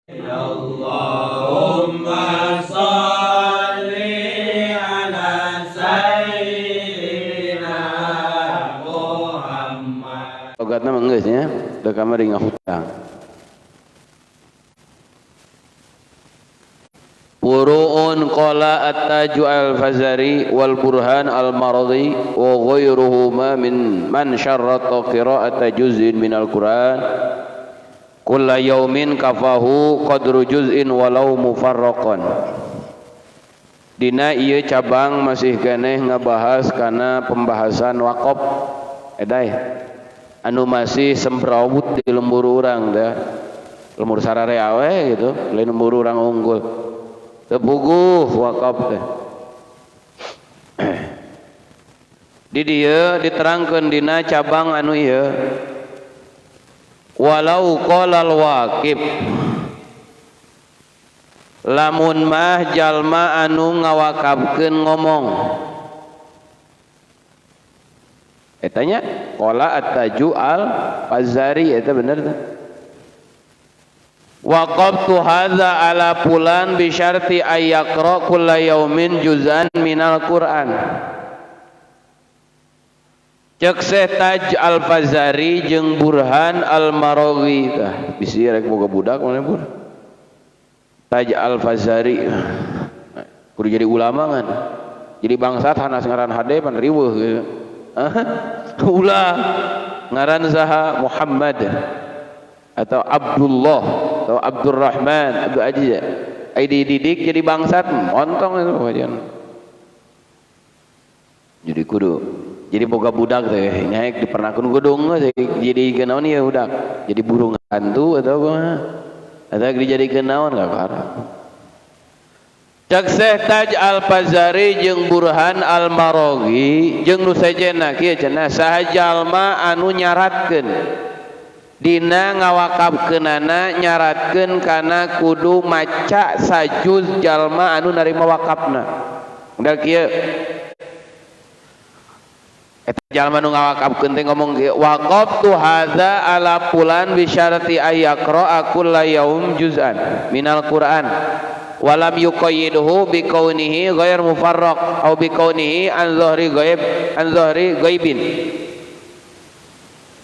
Allahumma sholli ala sayyidina Muhammad. Logatna mah geus nya, da kamari ngahutang. Furu'un qala at-Taju al-Fazari wal Burhan al-Maradi wa ghayruhuma min man syarrata qira'ata juz'in min al-Qur'an kulla yaumin kafahu qadru juz'in walau mufarraqan. Dina ieu cabang masih keneh ngabahas kana pembahasan waqaf edai anu masih semrawut di lembur urang teh, lembur sararea we gitu, lain lembur urang unggul. Tepuguh wakaf teh. Di dieu diterangkeun dina cabang anu ieu. Walau qalal waqif, lamun mah jalma anu ngawakafkeun ngomong. Eta nya qala at-Taju al-Fazari eta bener teh. Waqaftu hadza ala fulan bi syarti ay yaqra kulla yaumin juz'an minal Qur'an. Cek Syekh Taj Al-Fazari jeung Burhan Al-Maraghi tah bisi rek boga budak mana pun. Taj Al-Fazari kudu jadi ulama kan. Jadi bangsat hanas ngaran hade pan riweuh gitu. Ulah ngaran saha Muhammad atau Abdullah atau Abdurrahman Abdul Aziz ai dididik jadi bangsat montong itu wajan. Jadi kudu jadi boga budak teh nyaek dipernakeun kudu geus jadi naon ieu budak jadi burung hantu atau kumaha atau dijadikeun naon kakara. Cek Syekh Taj Al-Fazari jeung Burhan Al-Maraghi jeung nu sejenna kieu cenah saha jalma anu nyaratkeun dina ngawakafkeunana nyaratkeun kana kudu maca sajuz jalma anu narima wakafna. Udah kieu eta jalma nu ngawakafkeun teh ngomong kieu waqaftu hadza ala fulan bi syarati ay yaqra'a kulla yaum juz'an minal Qur'an walam yuqayyiduhu bi kaunihi ghair mufarraq au bi kaunihi an dhahri ghaib an dhahri ghaibin.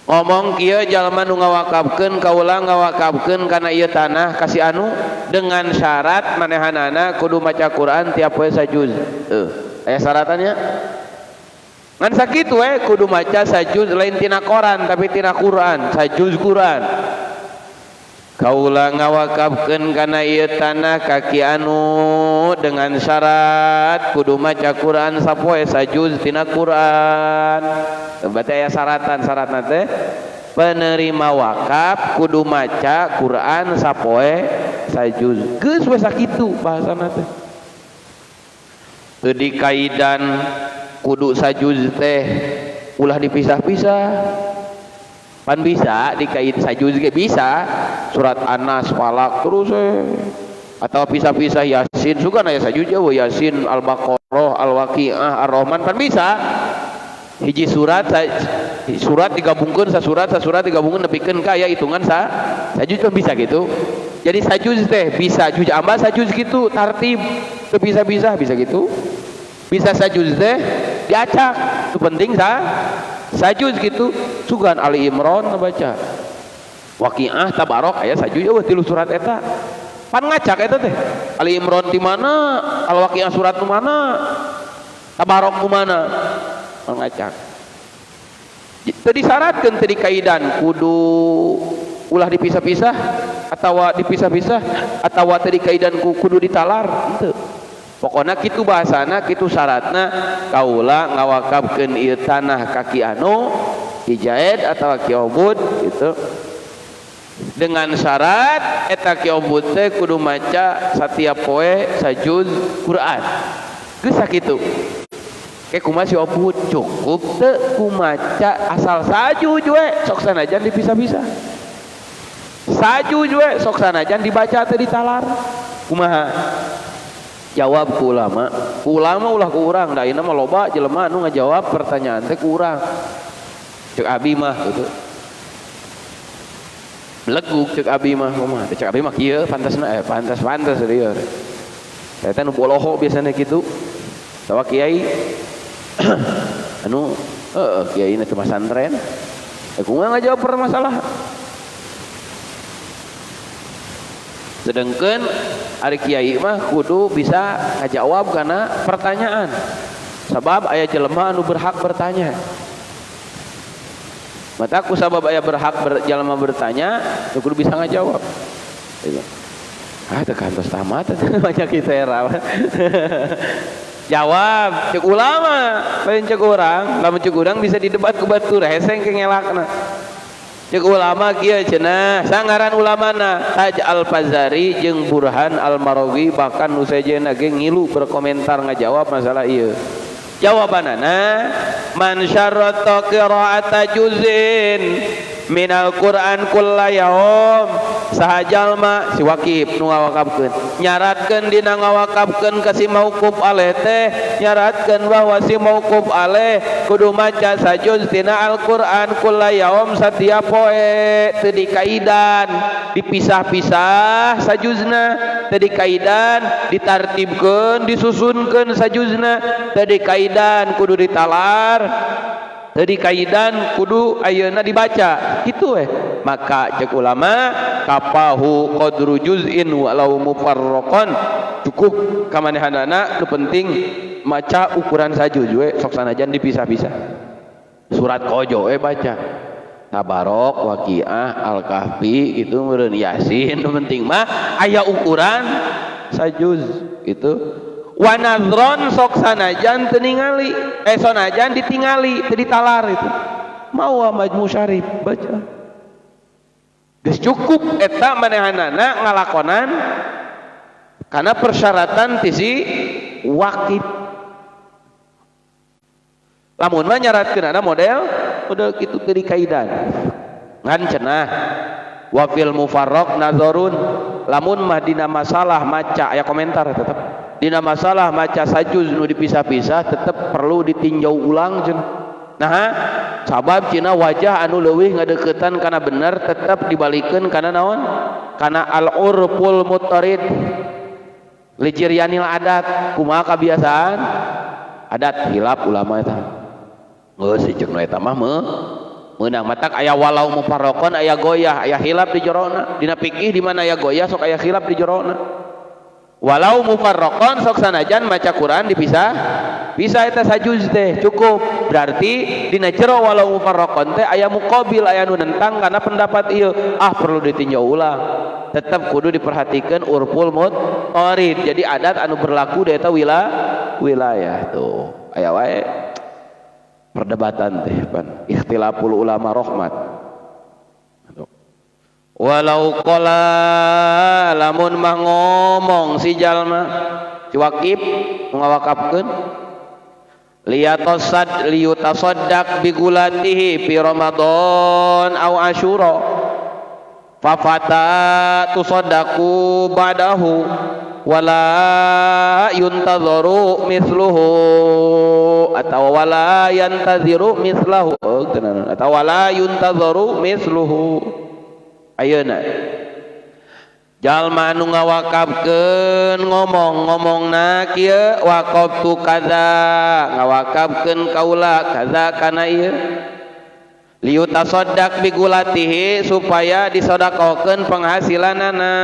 Ngomong kieu jalma nu ngawakafkeun kaula ngawakafkeun kana ieu tanah ka si anu dengan syarat manehanana kudu maca Quran tiap poe sajuz. Aya syaratannya? Ngan sakitu we kudu maca sajuz lain tina koran tapi tina Quran, sajuz Quran. Kaula ngawakafkeun kana ieu tanah ka ki anu dengan syarat kudu maca Quran sapoe sajuz tina Quran. Berarti aya syaratan, syaratna teh penerima wakaf kudu maca Quran sapoe sajuz. Geus we sakitu bahasana teh. Teu dikaidan kudu sajuz teh ulah dipisah-pisah. Pan bisa dikait sajuz ge bisa surat An-Nas, Falaq terus atau pisah-pisah Yasin sugan aya sajuz eueuh Yasin, Al-Baqarah, Al-Waqiah, Ar-Rahman pan bisa. Hiji surat surat digabungkeun sasurat sasurat digabungkeun nepikeun ka aya hitungan sajuz pan bisa gitu. Jadi sajuz teh bisa juz amba sajuz gitu tartib teu bisa-bisa bisa gitu. Bisa sajuz teh diacak itu penting sajuz gitu. Sugan Ali Imran baca Waqiah Tabarok aya sajuz eueuh tilu surat eta pan ngacak eta teh Ali Imran di mana Al-Waqiah surat nu mana Tabarok nu mana pan ngacak. Teu disyaratkeun teu dikaidan kudu ulah dipisah-pisah atawa dipisah-pisah atawa teu dikaidan kudu ditalar henteu. Pokona kitu bahasana kitu syaratna kaula ngawakafkeun ieu tanah ka ki anu Ki Jaid atawa Ki Obud gitu dengan syarat eta Ki Obud teh kudu maca satiap poe sajuz Quran. Geus sakitu. Ke kumaha si Obud cukup teu kumaca asal sajuz we sok sanajan dipisah-pisah. Sajuz we sok sanajan dibaca teh ditalar. Kumaha? Jawab ku ulama, ku ulama ulah ku urang, da ayeuna mah loba jelema anu ngajawab pertanyaan teh ku urang. Cek abi mah gitu. Belegug cek abi mah kumaha? Cek abi mah kieu pantasna pantas-pantas ieu. Eta nu boloho biasana kitu. Tawa kiai anu kiai na teu masantren. Kumaha ngajawab permasalahan? Sedangkan ari kiai mah kudu bisa ngajawab karena pertanyaan. Sabab aya jelema anu berhak bertanya. Mata ku sabab aya berhak jelema bertanya, kudu bisa ngajawab. Gitu. Ah teu kantos tamat banyak kita era. Jawab cek ulama, lain cek urang, lamun cek urang bisa didebat ku batur hese ke ngelakna. Cek ulama kieu cenah, sangaran ulamana Taj Al-Fazari jeung Burhan Al-Marawi bahkan nu sejenna ge ngilu berkomentar ngajawab masalah ieu. Jawabanana man syarata qira'ata juzin minal Qur'an kulla yaum saha jalma si wakif nu ngawakafkeun nyaratkeun dina ngawakafkeun ka si mauquf alaih teh nyaratkeun bahwa si mauquf alaih kudu maca sajuz tina Al-Qur'an kulla yaum satiap poe teu dikaidan dipisah-pisah sajuzna teu dikaidan ditartibkeun disusunkeun sajuzna teu dikaidan kudu ditalar teu dikaidan kudu ayeuna dibaca kitu we. Maka cek ulama kapahu qadru juz'in walau mufarraqan cukup kamanehanana nu penting maca ukuran sajuz we sok sanajan dipisah-pisah. Surat kojo we baca Tabarok, Waqiah, Al-Kahfi itu meureun Yasin nu penting mah aya ukuran sajuz gitu. Wa nadron sok sanajan teu ningali sanajan ditingali teu ditalar itu mawa majmu syarif baca geus cukup eta manehanana ngalakonan karena persyaratan ti si wakif. Lamun mah nyaratkeunana model udah kitu teu dikaidan ngan cenah wa fil mufarraq nazarun lamun mah dina masalah maca aya komentar tetep dina masalah maca sajuz nu dipisah-pisah tetep perlu ditinjau ulang cenah. Nah, sabab cina wajah anu leuwih ngadeukeutan kana bener tetep dibalikeun kana naon? Kana al-urful mutarid lijiryanil adat. Kumaha kabiasaan? Adat hilap ulama eta. Geus ceuk nu eta mah meunang matak aya walau mufarraqon aya goyah, aya hilap di jerona. Dina fikih di mana aya goyah sok aya hilap di jerona. Walau mufarraqon sok sanajan maca Quran dipisah bisa eta sajuz teh cukup. Berarti dina jero walau mufarraqon teh aya muqabil aya nu nentang kana pendapat ieu ah perlu ditinjau ulang. Tetap kudu diperhatikan urful mutarid. Jadi adat anu berlaku di eta wilayah tuh. Aya wae perdebatan teh pan ikhtilaful ulama rahmat. Walau qala lamun mah ngomong si jalma si wakif ngawakafkeun liyatasadd liyutasaddaq bigulatihi fi Ramadan aw Asyura fafata tusaddaqu ba'dahu wala yuntadharu mithluhu atau wala yantaziru mithlahu atau wala yuntadharu mithluhu. Ayeuna jalma anu ngawakafkeun ngomong-ngomongna kieu waqaftu kadza ngawakafkeun kaula kadza kana ieu liyutasaddaq bigulatihi supaya disodakohkeun penghasilanana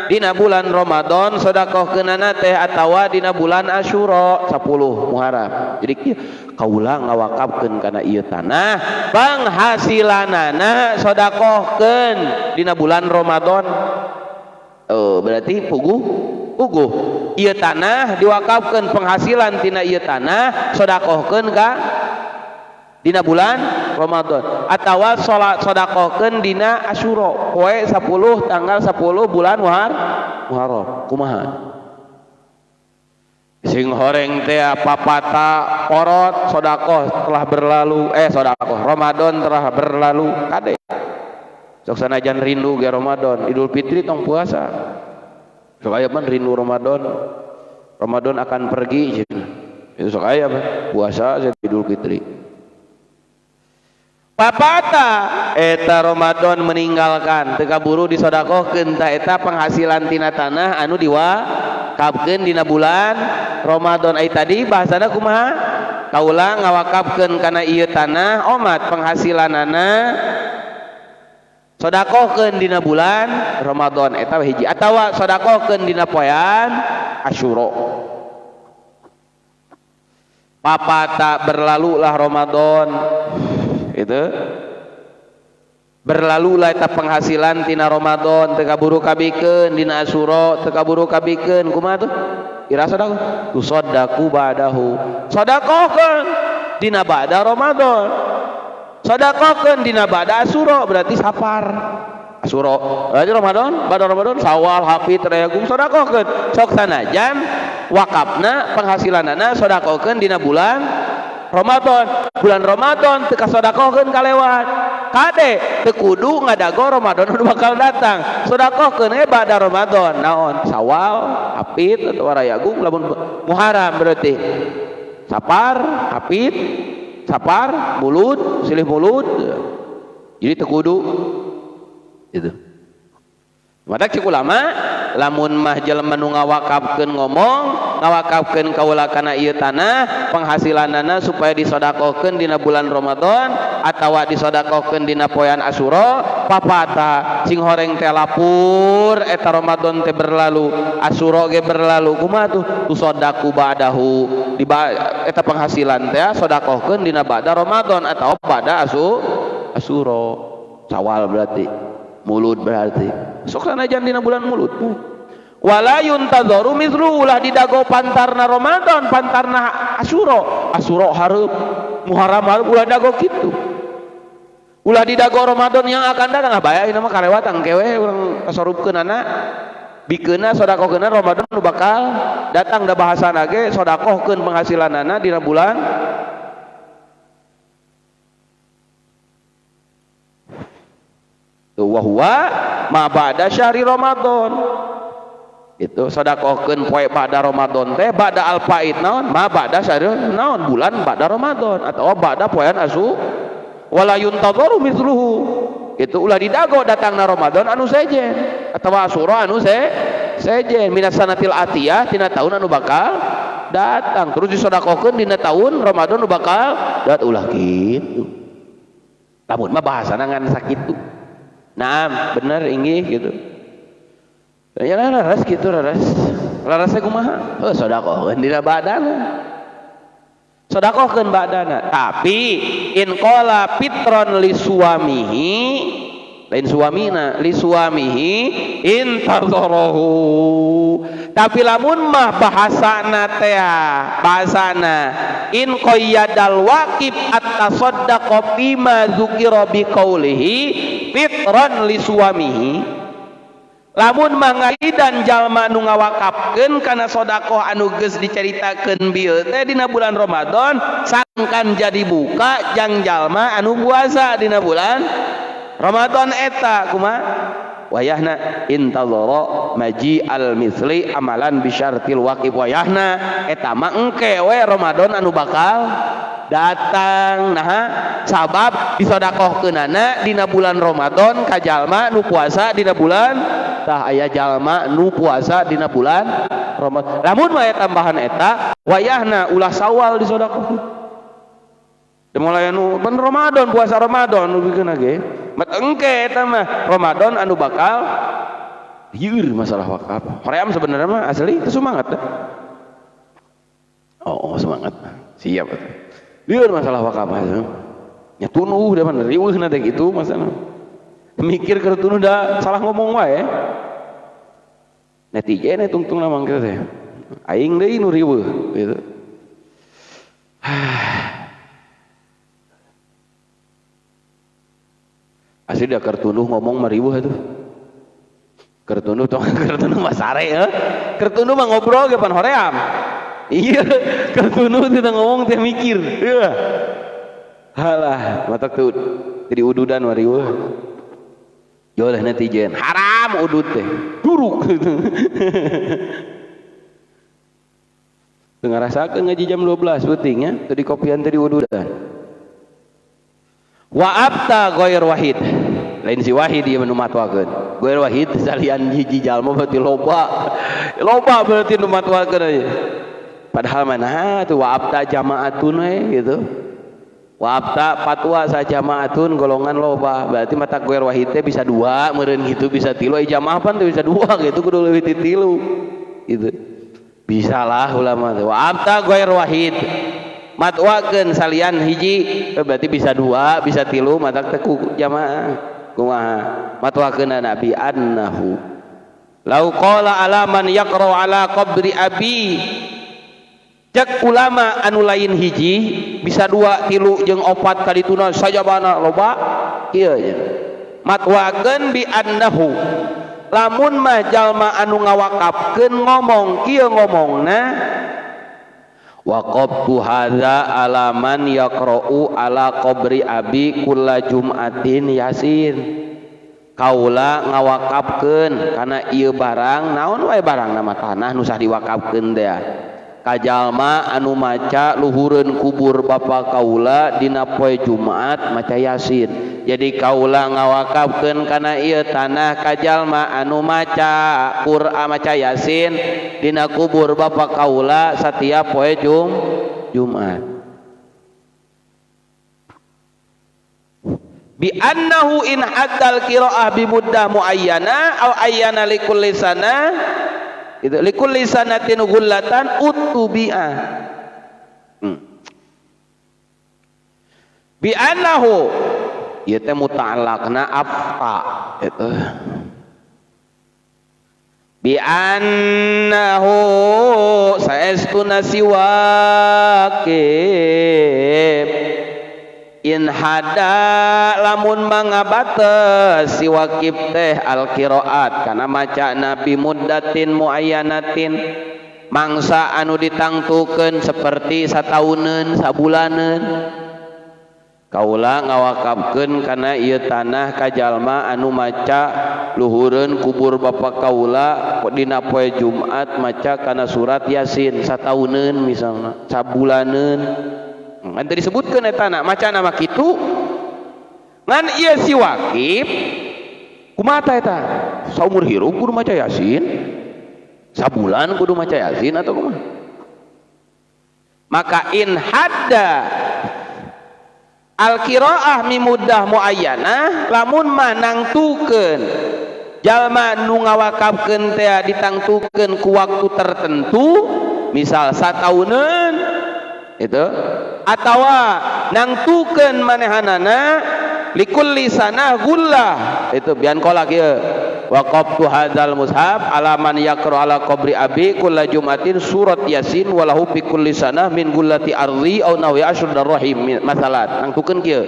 dina bulan Ramadan sodakohkeunana teh atawa dina bulan Asyura 10 Muharram. Jadi kieu kaula ngawakafkeun kana ieu tanah penghasilanana sodakohkeun dina bulan Ramadan. Oh, berarti puguh ieu tanah diwakafkeun penghasilan tina ieu tanah sodakohkeun ka dina bulan Ramadan atawa salat sodakohkeun dina Asyura poe 10 tanggal 10 bulan Muharram. Kumaha sing horeng teh papata porot sodakoh telah berlalu sodakoh Ramadan telah berlalu kade sok sanajan rindu ge Ramadan Idul Fitri tong puasa sok aya mah rindu Ramadan Ramadan akan pergi itu sok aya mah puasa Idul Fitri. Papata eta Ramadan meninggalkan teu kaburu disodakohkeun tah eta penghasilan tina tanah anu diwakafkeun dina bulan Ramadan. Ai tadi bahasana kumaha? Kaula ngawakafkeun kana ieu tanah omat penghasilanana sodakohkeun dina bulan Ramadan eta hiji atawa sodakohkeun dina poean Asyura. Papata berlalulah Ramadan itu berlalulah eta penghasilan tina Ramadan teu kaburu kabikeun dina Asyura teu kaburu kabikeun kumaha tuh ira sedekah tusaddaku ba'dahu sedekahkeun dina ba'da Ramadan sedekahkeun dina ba'da Asyura berarti Safar Asyura berarti Ramadan ba'da Ramadan Sawal Hafid Rayagung sedekahkeun sok sanajan wakafna penghasilanana sedekahkeun dina bulan Ramadan. Bulan Ramadan teu kasodakohkeun kalewat kade teu kudu ngadago Ramadan nu bakal datang sodakohkeun we ba'da Ramadan naon Sawal Hafid atawa Rayagung lamun Muharram berarti Safar Hafid Safar Mulud silih Mulud jadi teu kudu itu. Maka cik ulama lamun mah jelema nu ngawakafkeun ngomong ngawakafkeun kaula kana ieu tanah penghasilanana supaya disodakohkeun dina bulan Ramadan atawa disodakohkeun dina poean Asyura papata sing horeng teh lapur eta Ramadan teh berlalu Asyura ge berlalu kumaha tuh tusodaku ba'dahu di eta penghasilan teh sodakohkeun dina ba'da Ramadan atawa ba'da Asyura Sawal berarti Mulud berarti sok sanajan dina bulan Mulud wala yuntadharu mithlu ulah didago pantarna Ramadan pantarna Asyura Asyura hareup Muharram hareup ulah dago kitu ulah didago Ramadan yang akan datang ah bae ayeuna mah kalewatan kewe urang kasorupkeunana bikeunna sodakohkeunna Ramadan nu bakal datang da bahasana ge sodakohkeun penghasilanana dina bulan wa huwa ma ba'da syahri Ramadan itu sodakohkeun poe ba'da Ramadan teh ba'da al-faid naon ma ba'da syahri naon bulan ba'da Ramadan atau ba'da poean asu wala yuntadharu mithluhu itu ulah didago datangna Ramadan anu sejen atawa Asyura anu sejen minas sanatil atiyah tina taun anu bakal datang terus disodakohkeun dina taun Ramadan anu bakal dat ulah kitu lamun mah bahasana ngan sakitu. Naam, bener inggih gitu. Ya laras gitu laras. Larasnya kumaha? Oh, sodakohkeun dina badana. Sodakohkeun badana. Tapi in qala fitron li suamihi, lain suamina, li suamihi intadharahu. Tapi lamun mah bahasana teh, bahasana in qayyadal waqif at-tasaddaqa bima dzukira bi qaulihi fitron li suamihi lamun mangaidan jalma nu ngawakafkeun kana sodakoh anu geus dicaritakeun bieu teh dina bulan Ramadan sangkan jadi buka jang jalma anu puasa dina bulan Ramadan eta kumaha wayahna intadhara maji al mithli amalan bisyartil waqif wayahna eta mah engke we Ramadan anu bakal datang. Nah sabab disodakohkeunana dina bulan Ramadan ka jalma nu puasa dina bulan tah aya jalma nu puasa dina bulan Ramadan lamun mah tambahan eta wayahna ulah Sawal disodakohkeun mulai anu ban Ramadan puasa Ramadan nu bikeun ge mat engke eta mah Ramadan anu bakal lieur masalah wakaf hoream sebenarnya mah asli itu semangat dah. Oh semangat siap lieur masalah wakaf nya tunuh da mana riweuhna teh kitu masalah mikir keur tunuh da salah ngomong wae netizen tungtungna mangke teh aing deui nu riweuh gitu. Asli da keur tunuh ngomong mah riweuh atuh. Keur tunuh tong keur tunuh mah sare heuh. Keur tunuh mah ngobrol ge pan hoream. Iya, keur tunuh teh ngomong teh mikir. Heuh. Halah, matak tuh jadi ududan mah riweuh. Joleh netizen, haram udud teh. Duruk gitu. Teu ngarasakeun ngaji jam 12 peuting nya, teu dikopian teh diududan. Wa abta ghair wahid. Lain si wahid ieu nu matwakeun. Ghair wahid salian hiji jalma berarti loba. Loba berarti nu matwakeun aja. Padahal mana tuh wa abta jamaatun we gitu. Wa abta fatwa sa jamaatun golongan loba. Berarti mata ghair wahid teh bisa dua meureun gitu, bisa tilu. Ai jamaah pan teh bisa dua gitu, kudu leuwih ti tilu. Gitu. Bisalah ulama teh. Wa abta ghair wahid. Matwakeun salian hiji berarti bisa dua, bisa tilu, matak teh ku jamaah. Kumaha? Matwakeun Nabi annahu lau qala ala man yaqra ala qabri abi. Cek ulama anu lain hiji bisa dua, tilu jeung opat kadituna sajabana loba kieu nya. Matwakeun bi annahu lamun mah jalma anu ngawakafkeun ngomong kieu ngomongna waqaftu hadza ala man yaqra'u ala qabri abi kulla jum'atin yasin. Kaula ngawakafkeun kana ieu barang naon wae barang nama tanah nu sah diwakafkeun teh ka jalma anu maca luhureun kubur bapa kaula dina poe Jumat maca Yasin. Jadi kaula ngawakafkeun kana ieu tanah ka jalma anu maca Quran maca Yasin dina kubur bapa kaula setiap poe Jumat. Bi annahu in haddal qiraah bi muddah muayyana aw ayyana likulli sana itu likulli sanatin ghullatan utubi'a. Bi annahu ieu teh muta'allaqna afta itu. Bi annahu saestuna siwaqib in hada lamun mangabates siwakib teh al-qiraat kana maca nabi muddatin muayyanatin mangsa anu ditangtukeun seperti satauneun sabulaneun. Kaula ngawakafkeun kana ieu tanah ka jalma anu maca luhureun kubur bapa kaula dina poe Jumat maca kana surat Yasin satauneun misalna sabulaneun. Ngan teu disebutkeun eta na maca nama kitu ngan ieu si wakif kumaha ta eta saumur hirup kudu maca Yasin sabulan kudu maca Yasin atau kumaha. Maka in hadda al-qiraah mimuddah muayyanah lamun mah nangtukeun jalma nu ngawakafkeun teh ditangtukeun ku waktu tertentu misal satauneun itu atawa nangtukeun manehanana likulli sanah gullah itu bian qala kieu waqaftu hadzal mushaf ala man yaqra ala qabri abi kulla jumatin surat yasin walahu bi kulli sanah min gullati ardi au nawi asyur darrahim masalan nangtukeun kieu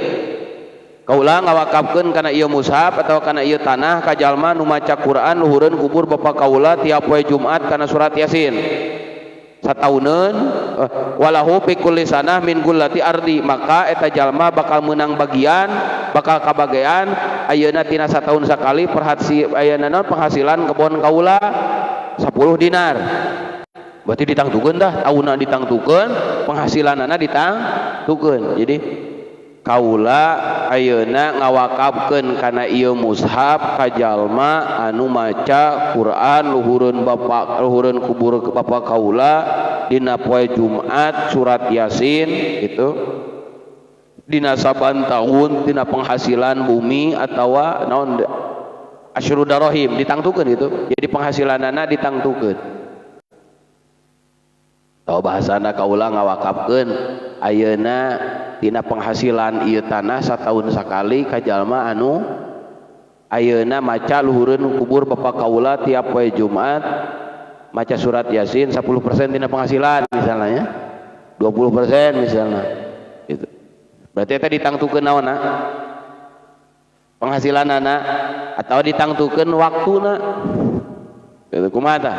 kaula ngawakafkeun kana ieu mushaf atawa kana ieu tanah ka jalma nu maca Quran luhureun kubur bapa kaula tiap poe Jumat kana surat yasin satauneun walahu fi kulli sanah min gullati ardi maka eta jalma bakal meunang bagian bakal kabagean ayeuna tina sataun sakali perhasi ayeuna naon penghasilan kebon kaula 10 dinar berarti ditangtukeun dah taunna ditangtukeun penghasilanana ditangtukeun. Jadi kaula ayeuna ngawakafkeun kana ieu mushaf ka jalma anu maca Quran luhureun bapa luhureun kubur bapa kaula dina poe Jumat surat Yasin itu dina saban tahun dina penghasilan bumi atawa naon asyru darahim ditangtukeun itu. Jadi penghasilanana ditangtukeun. Tau bahasana kaula ngawakafkeun ayeuna tina penghasilan ieu tanah sataun sakali ka jalma anu ayeuna maca luhureun kubur bapa kaula tiap poe Jumat maca surat Yasin 10% tina penghasilan misalnya 20% misalnya gitu. Berarti eta ditangtukeun naonna penghasilanana atau ditangtukeun waktuna gitu kumaha tah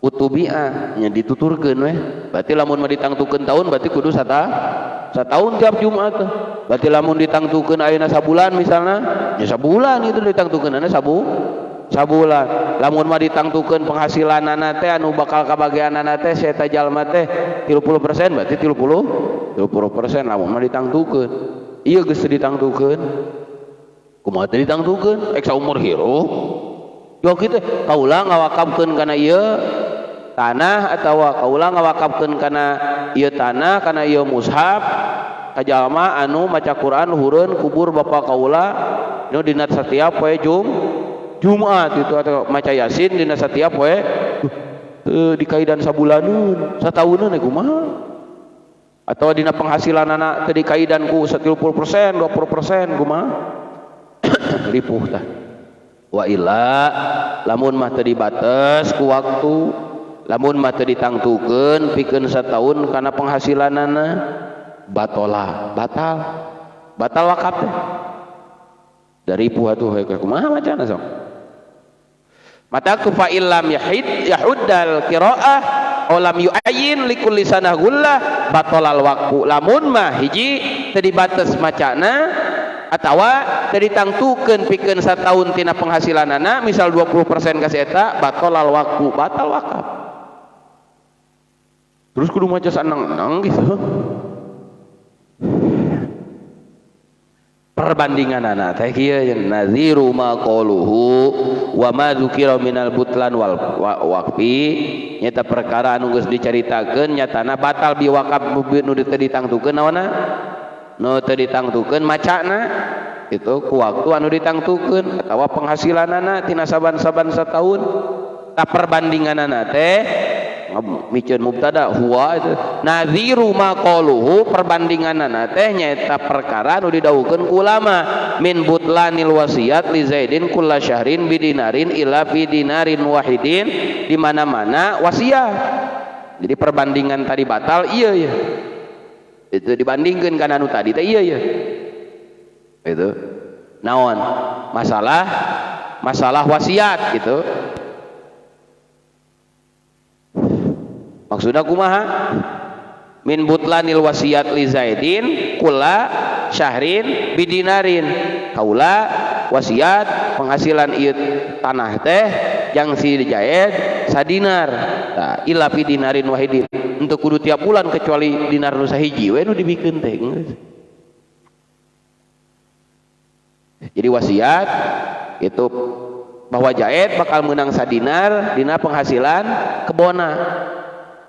utubi'a nya dituturkeun weh. Berarti lamun mah ditangtukeun tahun berarti kudu sataun tiap Jumat. Berarti lamun ditangtukeun ayeuna sabulan misalnya ya sabulan itu ditangtukeunana sabulan. Lamun mah ditangtukeun penghasilanana teh anu bakal kabageanana teh si eta jalma teh 30% berarti 30% lamun mah ditangtukeun. Ieu geus teu ditangtukeun. Kumaha teu ditangtukeun? Ek saumur hirup. Yo kitu kaula ngawakafkeun kana ieu tanah atawa kaula ngawakafkeun kana ieu tanah kana ieu mushaf ka jalma anu maca Quran luhureun kubur bapa kaula nu dina satiap poe Jumat itu atau maca Yasin dina satiap poe dikaidan sabulaneun satauneun kumaha atau dina penghasilanana teu dikaidan ku 30% 20% kumaha ripuh tah. Wa illa lamun mah teu dibates ku waktu, lamun mah teu ditangtukeun pikeun sataun kana penghasilanana batola, batal. Batal wakaf teh. Dari ripuh atuh kumaha macana sok. Mata ku fa illam yahid yahuddal qiraah aw lam yu'ayyin likulli sanah gullah batalal waqfu. Lamun mah hiji teu dibates macana atawa teu ditangtukeun pikeun sataun tina penghasilanana misal 20% ka si eta batalal waqfu, batal wakaf. Terus kudu maca sanang-nang gitu. Perbandinganana teh kieu naziru ma qaluhu wa ma dzukira minal butlan wal waqfi nyata perkara anu geus dicaritakeun nyatana batal bi wakaf nu teu ditangtukeun naonna nu teu ditangtukeun macana itu ku waktu anu ditangtukeun atawa penghasilanana tina saban-saban sataun. Tah perbandinganana teh miceun mubtada huwa itu naziru ma qaluhu perbandinganana teh nyaeta perkara nu didawuhkeun ku ulama min butlanil wasiat li Zaidin kulla syahrin bidinarin ila fi dinarin wahidin di mana-mana wasiat. Jadi perbandingan tadi batal iya ya. Itu dibandingkeun kana anu tadi teh iya ya. Itu naon? Masalah masalah wasiat gitu. Maksudna kumaha? Min butlanil wasiat li Zaidin kulla syahrin bidinarin. Kaula wasiat penghasilan ieu tanah teh jang si Zaid sadinar. Tah illa fi dinarin wahidin. Henteu kudu tiap bulan kecuali dinar nu sahiji we nu dibikeun teh. Jadi wasiat itu bahwa Zaid bakal menang sadinar dina penghasilan kebona.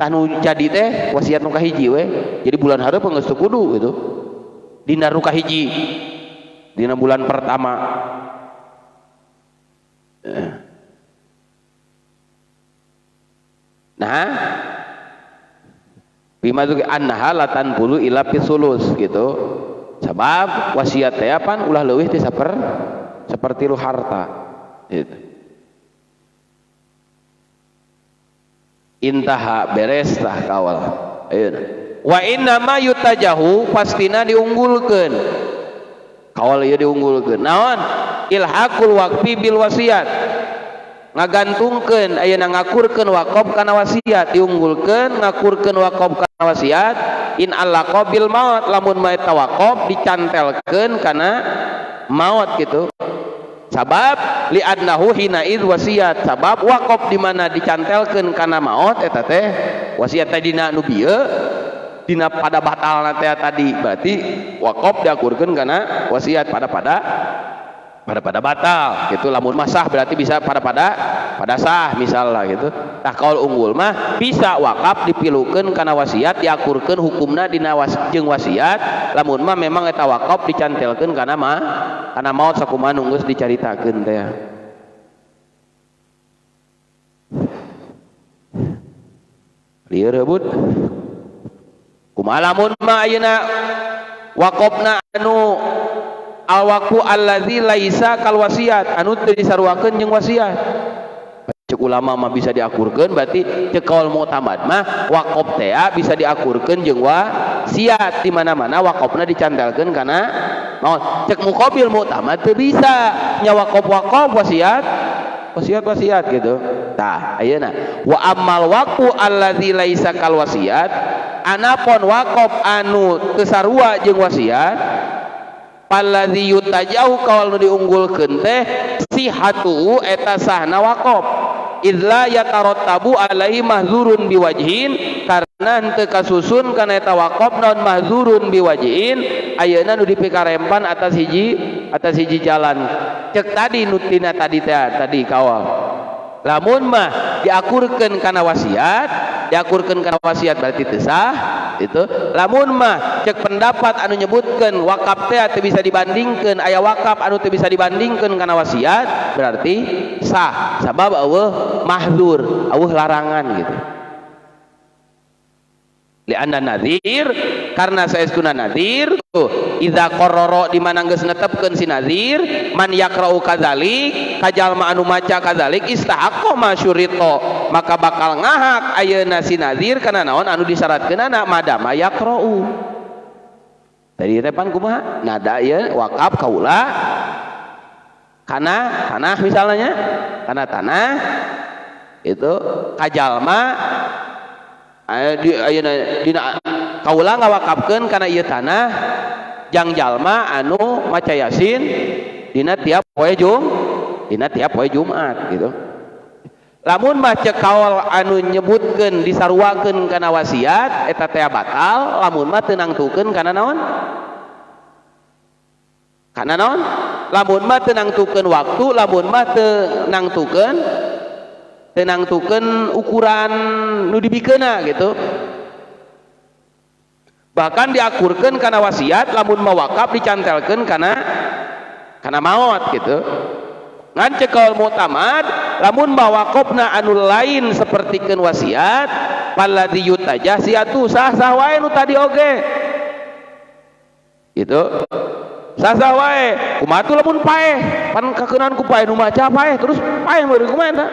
Tah nu jadi teh wasiat nu kahiji we. Jadi bulan hareup geus teu kudu gitu. Dina nu kahiji. Dina bulan pertama. Nah, bima tu annaha la tanpulu ila fisulus gitu. Sebab wasiat teh pan ulah leuwih ti sapertilu harta gitu. Intaha beres tah kawal. Ayeuna wa inna ma yutajahu pastina diunggulkeun. Kawal ieu diunggulkeun. Naon? Ilhaqul waqfi bil wasiat. Ngagantungkeun ayeuna ngakurkeun waqaf kana wasiat, diunggulkeun ngakurkeun waqaf kana wasiat in allaqa bil maut lamun mae tawaqaf dicantelkeun kana maut gitu. Sabab li adnahu hina id wasiat, sabab waqaf di mana dicantelkeun kana maot eta teh wasiat teh dina nu bieu dina pada batalna teh tadi berarti waqaf diakurkeun kana wasiat pada pada batal gitu. Lamun mah sah berarti bisa pada pada sah misalnya gitu. Tah kaul unggul mah bisa wakaf dipilukeun kana wasiat diakurkeun hukumna dina jeung wasiat lamun mah memang eta wakaf dicantelkeun kana mah kana maot sakumaha nu geus dicaritakeun teh. Lieur rebut. Kumaha lamun mah ayeuna waqafna anu alwaqfu allazi laisa kal wasiat anu teu disaruakeun jeung wasiat. Cek ulama mah bisa diakurkeun berarti cek kaul mu'tamad mah waqaf teh bisa diakurkeun jeung wasiat di mana-mana waqafna dicantelkeun kana maot. Cek muqabil mu'tamad teu bisa nya waqaf-waqaf wasiat wasiat-wasiat gitu. Tah ayeuna wa ammal waqfu allazi laisa kal wasiat anapon waqaf anu teu sarua jeung wasiat allazi yutajahu kaul nu diunggulkeun teh sihatu eta sahna waqaf. Idla yatarattabu alaihi mahzurun biwajhin, karena henteu kasusun kana eta waqaf naon mahzurun biwajhin, ayeuna nu dipikarempan atas hiji jalan. Cek tadi nu tina tadi teh tadi kawal. Lamun mah diakurkeun kana wasiat, diakurkeun kana wasiat berarti teu sah itu. Lamun mah cek pendapat anu nyebutkeun wakaf teh teu bisa dibandingkeun, aya wakaf anu teu bisa dibandingkeun kana wasiat berarti sah, sabab eueuh mahdzur, eueuh larangan gitu. Li'anna nadhir, karena saestuna nadhir tuh idza qarrara di mana geus netepkeun si nadhir man yaqra'u kadzalik ka jalma anu maca kadzalik istahaqqa ma syurita, maka bakal ngahak ayeuna si nadhir kana naon anu disyaratkeunana madama yaqra'u. Tadi teh pan kumaha nada ieu wakaf kaula kana tanah misalnya, kana tanah itu ka jalma di ayeuna dina kaula ngawakafkeun kana ieu tanah jang jalma anu maca Yasin dina tiap poe dina tiap poe Jumat gitu. Lamun mah cek kaol anu nyebutkeun disaruakeun kana wasiat eta teh batal, lamun mah teu nangtukeun kana naon? Kana naon? Lamun mah teu nangtukeun waktu, lamun mah teu nangtukeun ukuran nu dibikeuna gitu. Bahkan diakurkeun kana wasiat, lamun mah wakaf dicantelkeun kana maot gitu. Ngan cek kaul mu'tamad lamun mah wakafna anu lain sapertikeun wasiat falladzi yutajah siatu sah-sah wae nu tadi oge gitu. Sah-sah wae kumaha tuh lamun paeh pan kakeunaan ku paeh nu maca paeh terus paeh meureun kumaha eta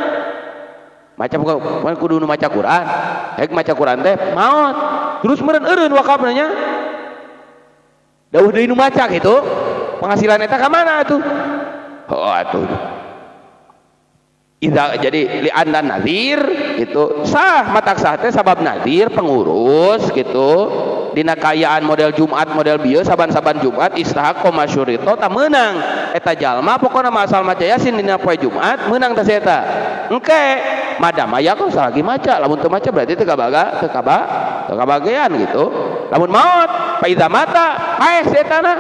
maca pan kudu nu maca Quran, hek maca Quran teh maot terus meureun eureun wakafna nya dauh deui nu maca gitu, penghasilan eta ka mana atuh? Oh atuh idza jadi li anna nadhir itu sah, matak sah teh sabab nadhir pengurus gitu dina kaayaan model Jumat model bieu saban-saban Jumat istahaqqa masyurito tah meunang eta jalma pokona mah asal maca Yasin dina poe Jumat meunang tah si eta engke madama ya kok lagi maca, lamun teu maca berarti teu kabaga teu kaba teu kabagean gitu. Lamun maot fa idza mata paeh si eta na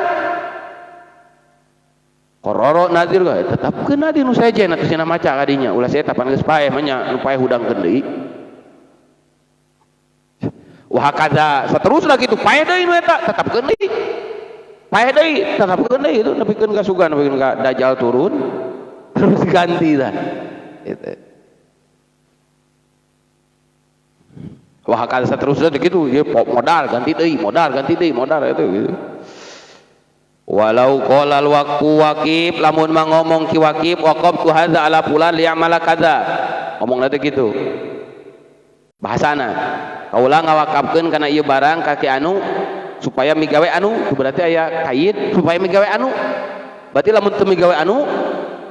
kororo nadir ge tetapkeun nadir nu sejen atuh cenah maca kadinya ulah si eta pan geus paeh mah nya nu paeh hudangkeun deui. Wah kaza seterusna gitu paeh deui nu eta tetapkeun deui paeh deui tetapkeun deui itu nepikeun ka sugan nepikeun ka dajjal turun terus ganti dah gitu. Wah kaza seterusna gitu ya modal ganti deui modal ganti deui modal itu gitu. Walau qala al waqfu waqif lamun mah ngomong ki waqif waqaftu hadza ala fulan liya'mala kadza, ngomongna teh kitu bahasana kaula ngawakafkeun kana ieu barang ka ki anu supaya migawe anu, berarti aya kait supaya migawe anu, berarti lamun teu migawe anu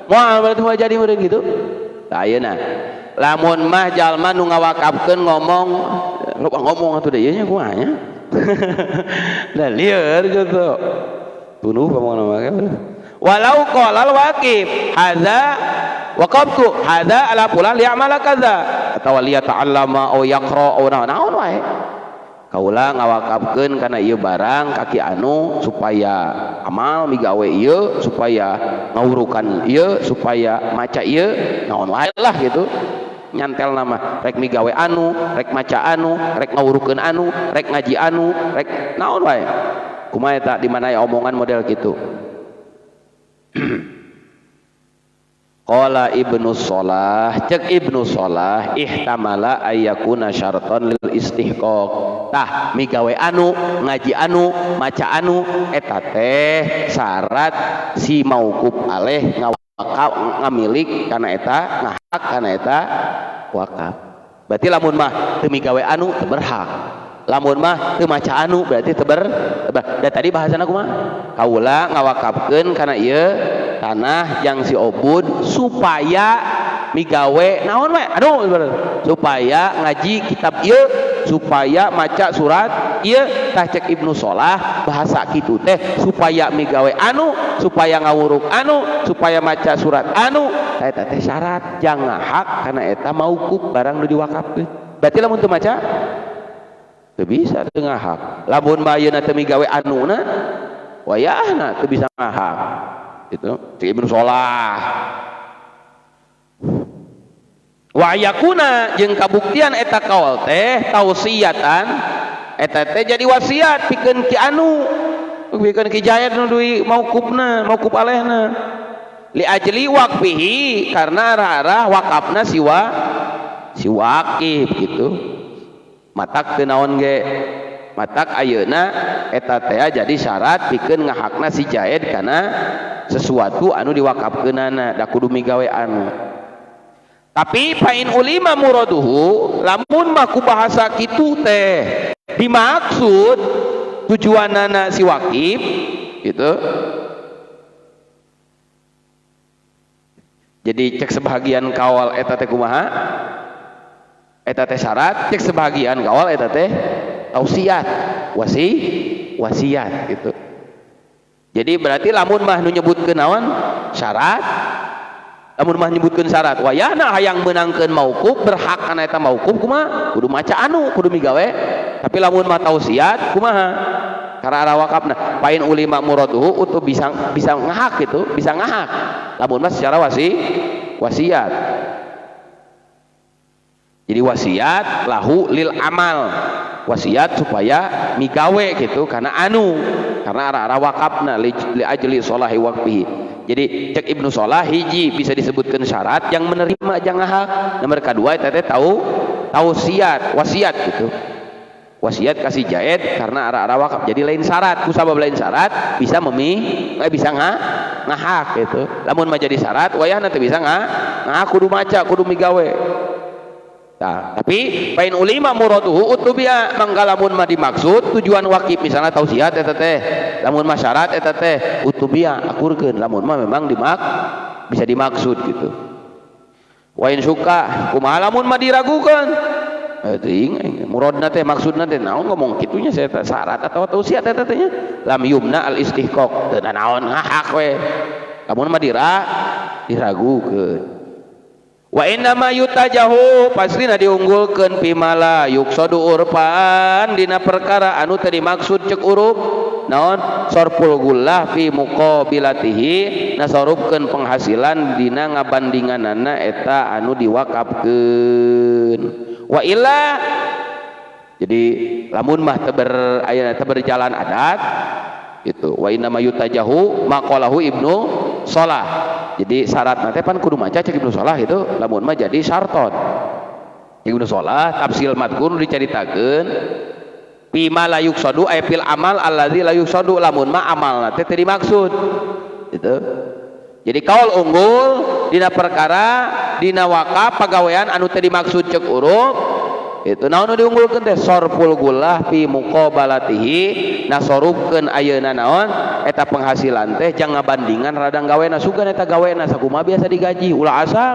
moal berarti moal jadi meureun gitu. Tah ayeuna lamun mah jalma nu ngawakafkeun ngomong loba ngomong atuh deui nya kumaha nya da lieur gitu tunuh pamongna mah. Walau qala al waqif hadza waqaftu hadza ala fulan liya'mala kadza atawa liyata'allama aw yaqra aw naon wae kaula ngawakafkeun kana ieu barang ka ki anu supaya amal migawe ieu supaya ngawurukan ieu supaya maca ieu naon wae lah gitu nyantel nama rek migawe anu rek maca anu rek ngawurukeun anu rek ngaji anu rek naon wae kumaha eta di mana ya omongan model gitu. Qala Ibnu Shalah, cek Ibnu Shalah ihtamala ayyakuna syartan lil istihqaq. Tah migawe anu ngaji anu maca anu eta teh syarat si mauquf alaih ngawakaf ngamilik kana eta ngahak kana eta wakaf. Berarti lamun mah teu migawe anu teu berhak, lamun mah teu maca anu berarti teu ber. Da tadi bahasana kumaha? Kaula ngawakafkeun kana ieu tanah yang si Obud supaya migawe naon we anu supaya ngaji kitab ieu supaya maca surat ieu. Tah cek Ibnu Shalah bahasa kitu teh supaya migawe anu supaya ngawuruk anu supaya maca surat anu Eta teh syarat jang ngahak kana eta mauquf barang nu diwakafkeun. Berarti lamun teu maca teu bisa teu ngahak. Lamun mah ayeuna teu migawe anuna wayahna teu bisa ngahak. Itu cek Ibnu Solah. Wa yakuna jeung kabuktian eta kaol teh tausiatan eta teh jadi wasiat pikeun ki anu pikeun ki Jaid nu duwi mauqufna mauquf alehna li ajli waqfihi karena arah-arah wakafna si wakif gitu matak teu naon ge matak ayeuna eta teh jadi syarat pikeun ngahakna si Jaid kana sesuatu anu diwakafkeunana da kudu migawe anu. Tapi pain ulima muraduhu lamun mah ku bahasa kitu teh dimaksud tujuanana si wakif gitu. Jadi cek sebagian kawal eta teh kumaha? Eta teh syarat, cek sebagian kawal eta teh tausiat, wasiat gitu. Jadi berarti lamun mah nu nyebutkeun naon? Syarat. Lamun mah nyebutkeun syarat, wayahna hayang meunangkeun mauquf berhak kana eta mauquf kumaha? Kudu maca anu, kudu migawe. Tapi lamun mah tausiat kumaha? Karena arah wakafna pain ulima muraduhu utuh bisa ngahak gitu, bisa ngahak. Lamun mah secara wasiat. Jadi wasiat lahu lil amal. Wasiat supaya migawe gitu karena anu, karena arah-arah wakafna li ajli sholahi waqfihi. Jadi cek Ibnu Solah hiji bisa disebutkan syarat yang menerima jangan hak. Nomor kedua eta teh tausiat, wasiat gitu. Wasiat kasih Jaid karena arah-arah wakaf. Jadi lain syarat, kusabab lain syarat bisa bisa ngahak gitu. Lamun mah jadi syarat wayahna teu bisa ngahak kudu maca, kudu migawe. Nah, tapi pain ulima muraduhu utubia mangga lamun mah dimaksud tujuan wakif misalnya tausiat eta teh, lamun mah syarat eta teh utubia akurkeun lamun mah memang bisa dimaksud gitu. Wa in suka kumaha lamun mah diragukeun teuing muradna teh maksudna teh naon ngomong kitunya saya teh syarat atau tausiat eta teh nya lam yumna al istihqaq teu naon ngahak we lamun mah diragukeun. Wa inna ma yutajahu pastina diunggulkeun pimala yuqsadu urfan dina perkara anu teu dimaksud cek urup naon sorful gullah fi muqabilatihi nasorupkeun penghasilan dina ngabandinganana eta anu diwakafkeun. Wa illa jadi lamun mah teu berjalan adat gitu. Wa inna ma yutajahu maqalahu Ibnu Solah. Jadi syarat nanti pan kudu maca cek Ibnu Solah itu lamun mah jadi syarton. Ibnu Solah tafsil madkur dicaritakeun bima la yuqsadu ay fil amal allazi la yuqsadu lamun mah amalna teh teu dimaksud gitu. Jadi kaul unggul dina perkara dina wakaf pagawean anu teu dimaksud cek urup itu naon nu diunggulkeun teh sorful gullah fi muqabalatihi nasorupkeun ayeuna naon eta penghasilan teh jang ngabandingan radang gawena sugan eta gawena sakumaha biasa digaji ulah asal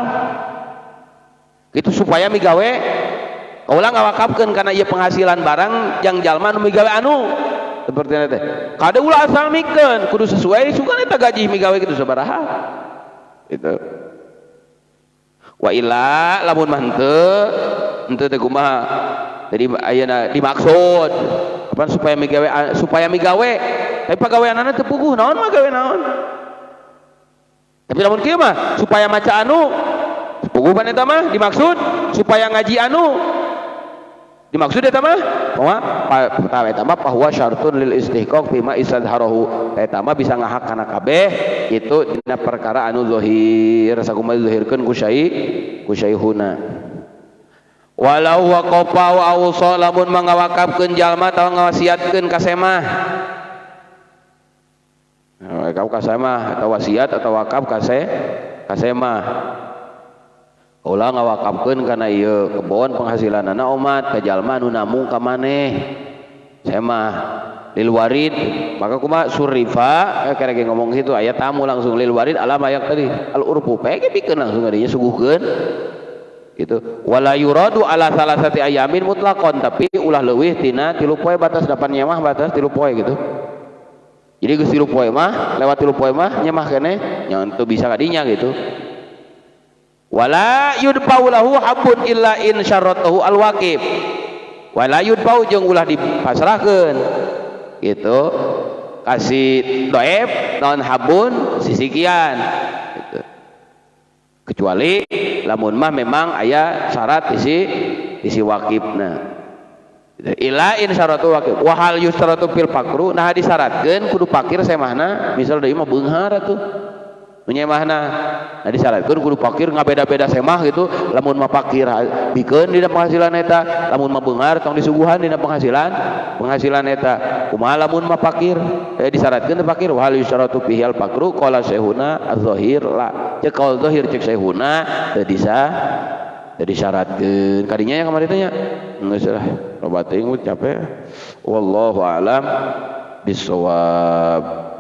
gitu supaya migawe ulah ngawakafkeun kana ieu penghasilan barang jang jalma nu migawe anu seperti eta teh kade ulah asal mikeun kudu sesuai sugan eta gaji migawe kitu sabaraha gitu. Wa illa lamun mah henteu teh kumaha jadi ayeuna dimaksud apa supaya migawe tapi pagaweanana teu puguh naon mah gawe naon tapi lamun kieu mah supaya maca anu puguh pan eta mah dimaksud supaya ngaji anu dimaksud eta mah kumaha eta mah bahwa syartun lil istihqaq bima istadharahu eta mah bisa ngahak kana kabeh itu dina perkara anu zahir sakumaha zahirkeun ku syaihuna. Walau waqafa wa awsa lamun mangawakafkeun jalma atawa ngawasiatkeun ka semah. Wakaf ka semah atau wasiat atau wakaf ka semah. Ulah ngawakafkeun kana ieu kebon penghasilanana omat ka jalma anu namung ka maneh. Semah lil warid maka kumaha surifa kira ge ngomong kitu aya tamu langsung lil warid alam ayak tadi al urfu pege pikeun langsung adinya suguhkeun. Gitu. Wala yuradu ala salasati ayamin mutlaqon tapi ulah leuwih tina 3 poe batas dapan nyemah batas 3 poe gitu. Jadi geus 3 poe mah lewat 3 poe mah nyemah keneh nya henteu bisa kadinya gitu. Wala yudfa'u lahu habun illa in syaratahu al-waqif. Wala yudfa'u jeung ulah dipasrahkeun. Gitu. Kasih doeb naon habun sisikian gitu. Kecuali lamun mah memang aya syarat isi waqifna. Illa in syaratu waqif. Wa hal yustaratu fil faqru, nah disyaratkeun kudu fakir semahna, misal deui mah beunghar atuh. Menyemahna. Nah disyaratkeun kudu fakir ngabeda-beda semah gitu, lamun mah fakir bikeun dina penghasilan eta, lamun mah beunghar tong disuguhan dina penghasilan eta. Kumaha lamun mah fakir? Disyaratkeun teh fakir wa hal yustaratu fihi al faqru qala syekhuna az-zahir la. Cek qaul zahir cek syekhuna teu bisa teu disyaratkeun. Kadinya yang kamari teh nya geus lah loba teuing capek. Wallahu a'lam bissawab.